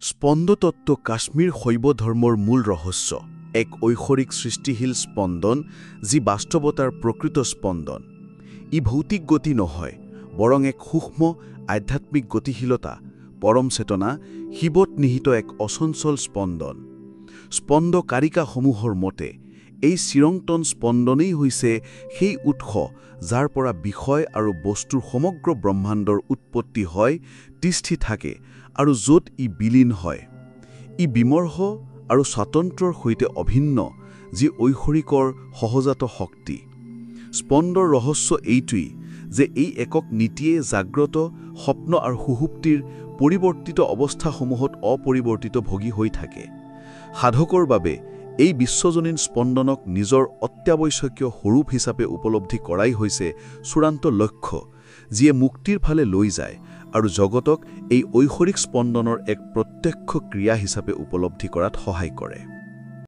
স্পন্দতত্ত্ব কাশ্মীৰ শৈৱ ধৰ্মৰ মূল ৰহস্য, এক ঐশ্বৰিক সৃষ্টিশীল স্পন্দন যি বাস্তৱতাৰ প্ৰকৃত স্পন্দন। ই ভৌতিক গতি নহয়, বৰং এক সূক্ষ্ম আধ্যাত্মিক গতিশীলতা, পৰম চেতনা, শিৱত নিহিত এক অচঞ্চল স্পন্দন। স্পন্দ কাৰিকাসমূহৰ মতে, এই চিৰন্তন স্পন্দনেই হৈছে সেই উৎস যাৰ পৰা বিষয় আৰু বস্তুৰ সমগ্ৰ ব্ৰহ্মাণ্ডৰ উৎপত্তি হয়, তিষ্ঠি থাকে আৰু য'ত ই বিলীন হয়। ই বিমৰ্ষ আৰু স্বাতন্ত্ৰ্যৰ সৈতে অভিন্ন, যি ঐশ্বৰিকৰ সহজাত শক্তি। স্পন্দৰ ৰহস্য এইটোৱেই যে এই একক নীতিয়ে জাগ্ৰত, স্বপ্ন আৰু সুষুপ্তিৰ পৰিৱৰ্তিত অৱস্থাসমূহত অপৰিৱৰ্তিত ভগী হৈ থাকে। সাধকৰ বাবে এই বিশ্বজনীন স্পন্দনক নিজৰ অত্যাৱশ্যকীয় স্বৰূপ হিচাপে উপলব্ধি কৰাই হৈছে চূড়ান্ত লক্ষ্য, যিয়ে মুক্তিৰ ফালে লৈ যায় আৰু জগতক এই ঐশ্বৰিক স্পন্দনৰ এক প্ৰত্যক্ষ ক্ৰিয়া হিচাপে উপলব্ধি কৰাত সহায় কৰে।